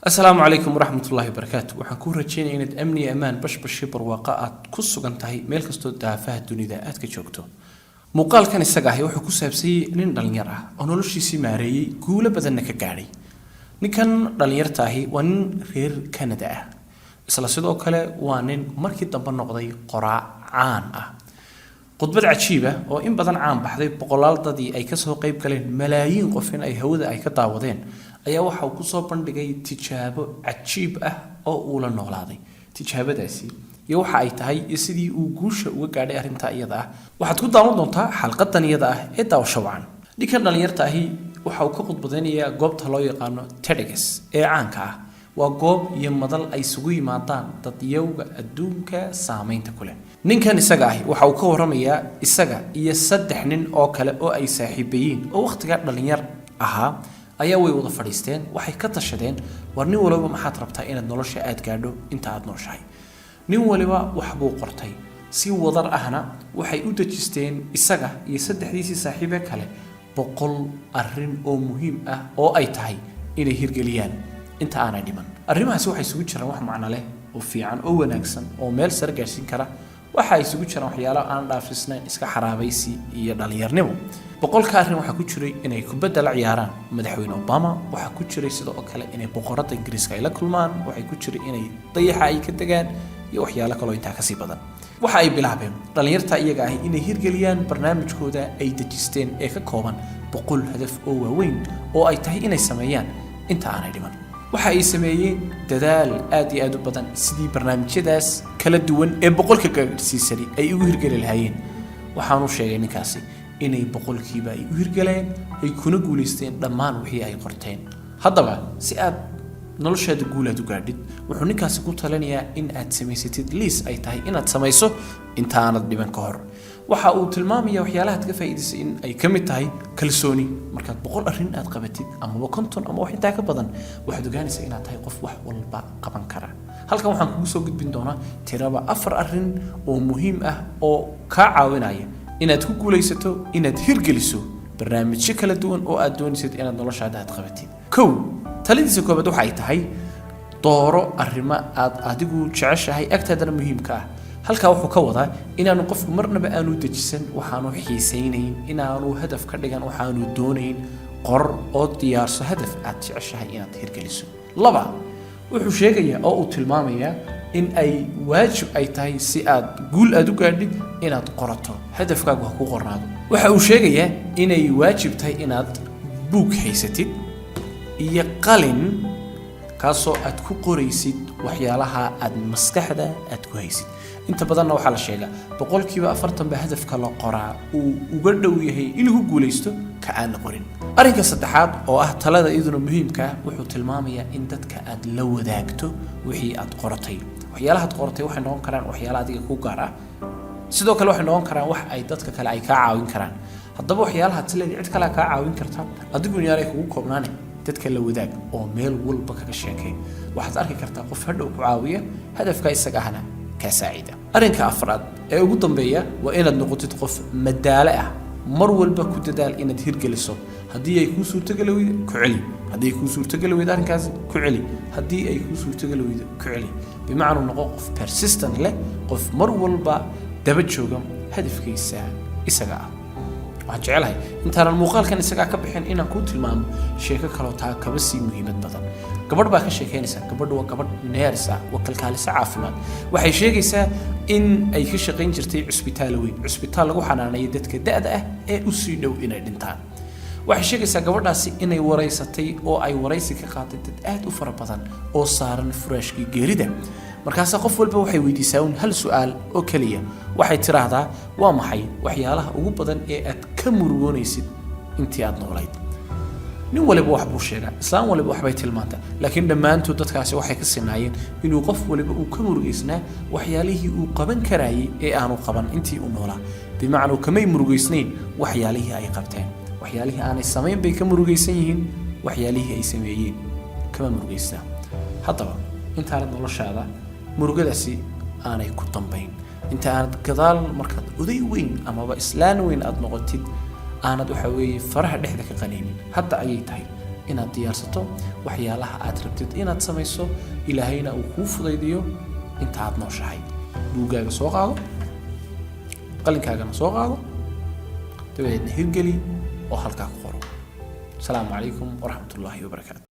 Asalaamu calaykum waraxmatullaahi wabarakaatu. Waxaan kuu rajeynaya inaad amni iyo ammaan, bashbashi, barwaaqo aad ku sugan tahay meel kastoo daafaha dunida aad ka joogto. Muuqaalkan isaga ahi wuxuu ku saabsanyay nin dhallinyar ah oo noloshiisii maareeyey, guulo badanna ka gaadhay. Ninkan dhallinyarta ahi waa nin reer Canada ah, isla sidoo kale waa nin markii dambe noqday qoraa caan ah. Khudbad cajiiba oo in badan caan baxday, boqolaal dadii ay kasoo qayb galeen, malaayiin qof in ay hawada ay ka daawadeen, ayaa waxa uu kusoo bandhigay tijaabo cajiib ah oo uu la noolaaday. Tijaabadaasi iyo waxa ay tahay iyo sidii uu guusha uga gaadhay arrintaa iyada ah waxaad ku daawan doontaa xalqadan iyada ah ee daawasho wacan. Ninkan dhallinyarta ahi waxa uu ka khudbadaynayaa goobta loo yaqaano TEDx ee caanka ah. Waa goob iyo madal ay isugu yimaadaan dadyowga adduunka saameynta ku leh. Ninkan isaga ahi waxa uu ka warramayaa isaga iyo saddex nin oo kale oo ay saaxiibayiin oo wakhtigaa dhallinyar ahaa ayaa way wada fadhiisteen. Waxay ka tashadeen: war, nin waliba maxaad rabtaa inaad nolosha aad gaadho inta aad nooshahay? Nin waliba waxbuu qortay. Si wadar ahna waxay u dejisteen, isaga iyo saddexdiisii saaxiibe kale, 100 arrin oo muhiim ah oo ay tahay inay hirgeliyaan inta aanay dhiman. Arrimahaasi waxay isugu jiraan wax macno leh oo fiican oo wanaagsan oo meel sare gaadhsiin kara. Waxa ay isugu jiraan waxyaalo aan dhaafisnayn iska xaraabaysi iyo dhallinyarnimo. 100-ka arrin waxaa ku jiray inay kubadda la ciyaaraan madaxweyne Obama, waxaa ku jiray sidoo kale inay boqoradda Ingiriiska ay la kulmaan, waxay ku jiray inay dayaxa ay ka degaan iyo waxyaalo kaloo intaa kasii badan. Waxa ay bilaabeen dhallinyarta iyaga ahi inay hirgeliyaan barnaamijkooda ay dejisteen ee ka kooban 100 hadaf oo waaweyn oo ay tahay inay sameeyaan inta aanay dhiman. Waxa ay sameeyeen dadaal aad iyo aad u badan sidii barnaamijyadaas kala duwan ee 100-ka gaadhsiisani ay ugu hirgeli lahaayeen. Waxaanu sheegay ninkaasi inay 100-kiiba ay u hirgaleen, ay kuna guulaysteen dhammaan wixii ay qorteen. Haddaba, si aad noloshaada guul aad u gaadhid, wuxuu ninkaasi ku talinayaa in aad samaysatid liis ay tahay inaad samayso intaanad dhiman ka hor. Waxa uu tilmaamaya waxyaalahaad ka faa'iidaysay in ay ka mid tahay kalsooni. Markaad 100 arrin aad qabatid amaba 50 ama wax intaa ka badan, waxaad ogaanaysaa inaad tahay qof wax walba qaban kara. Halkan waxaan kugu soo gudbin doonaa tiraba afar arrin oo muhiim ah oo kaa caawinaya inaad ku guulaysato inaad hirgeliso barnaamijyo kala duwan oo aad doonaysid inaad noloshaada aad qabatid. Kow, taladiisa koobaad waxa ay tahay: dooro arrimo aad adigu jeceshahay, agtaadana muhiimka ah. Halkaa wuxuu ka wadaa inaanu qofku marnaba aanu dejisan waxaanu xiisaynayn, inaanu hadaf ka dhigan waxaanu doonayn. Qor oo diyaarso hadaf aad jeceshahay inaad hirgeliso. Laba, wuxuu sheegayaa oo uu tilmaamayaa in ay waajib ay tahay, si aad guul aad u gaadhid, inaad qorato. Hadafkaagu ha ku qornaado. Waxa uu sheegayaa inay waajib tahay inaad buug haysatid iyo qalin, kaasoo aad ku qoraysid waxyaalaha aad maskaxda aad ku haysid. Inta badanna waxaa la sheegaa 40% ba hadafka la qoraa uu uga dhow yahay inuu ku guulaysto ka aan la qorin. Arrinka saddexaad oo ah talada iyaduna muhiimka ah, wuxuu tilmaamayaa in dadka aad la wadaagto wixii aad qoratay. Waxyaalaha aad qoratay waxay noqon karaan waxyaala adiga ku gaar ah, sidoo kale waxay noqon karaan wax ay dadka kale ay kaa caawin karaan. Haddaba, waxyaalaha tileedi cid kale kaa caawin karta, adigu yaanay kugu koobnaane, dadka la wadaag oo meel walba kaga sheekay. Waxaad arki kartaa qof hadhow ku caawiya, hadafka isaga ahna kaa saacida. Arrinka afraad ee ugu dambeeya waa inaad noqotid qof madaale ah. Mar walba ku dadaal inaad hirgeliso. Haddii ay kuu suurtogeli weydo, ku celi. Haddii ay kuu suurtogeli weydo arrinkaasi, ku celi. Haddii ay kuu suurtogeli weydo, ku celi. Bimacnuu, noqo qof persistent leh, qof mar walba daba jooga hadafkiisa isaga ah. Waxaan jecelahay intaanan muuqaalkan isagaa ka bixin inaan kuu tilmaamo sheeko kaloo taa kaba sii muhiimad badan. Gabadh baa ka sheekeynaysa. Gabadhu waa gabadh nurse ah, waa kalkaaliso caafimaad. Waxay sheegaysaa in ay ka shaqayn jirtay cusbitaal weyn, cusbitaal lagu xanaaneeyo dadka da'da ah ee usii dhow inay dhintaan. Waxay sheegaysaa gabadhaasi inay waraysatay oo ay waraysi ka qaaday dad aad u fara badan oo saaran furaashkii geerida. Markaasaa qof walba waxay weydiisaa un hal su-aal oo keliya. Waxay tiraahdaa: "Waa maxay waxyaalaha ugu badan ee aad ka murugoonaysid intii aad noolayd?" Nin waliba wax buu sheegaa, islaan waliba waxbay tilmaantaa, laakiin dhammaantood dadkaasi waxay ka sinaayeen inuu qof waliba uu ka murugaysnaa waxyaalihii uu qaban karayay ee aanu qaban intii uu noolaa. Bimacnaa, kamay murugaysnayn waxyaalihii ay qabteen. Waxyaalihii aanay samayn bay ka murugaysan yihiin, waxyaalihii ay sameeyeen kama murugaysnaa. Haddaba, intaanad noloshaada murugadaasi aanay ku dambayn, inta aanad gadaal markaad oday weyn amaba islaan weyn aad noqotid aanad waxa weeye faraha dhexda ka qanaynin, hadda ayay tahay. Inaad diyaarsato waxyaalaha aad rabtid inaad samayso, Ilaahayna uu kuu fudaydiyo inta aad nooshahay. Buuggaaga soo qaado, qalinkaagana soo qaado, dabadeedna hirgeli oo halkaa ku qoro. Asalaamu calaykum waraxmatullaahi wabarakaatu.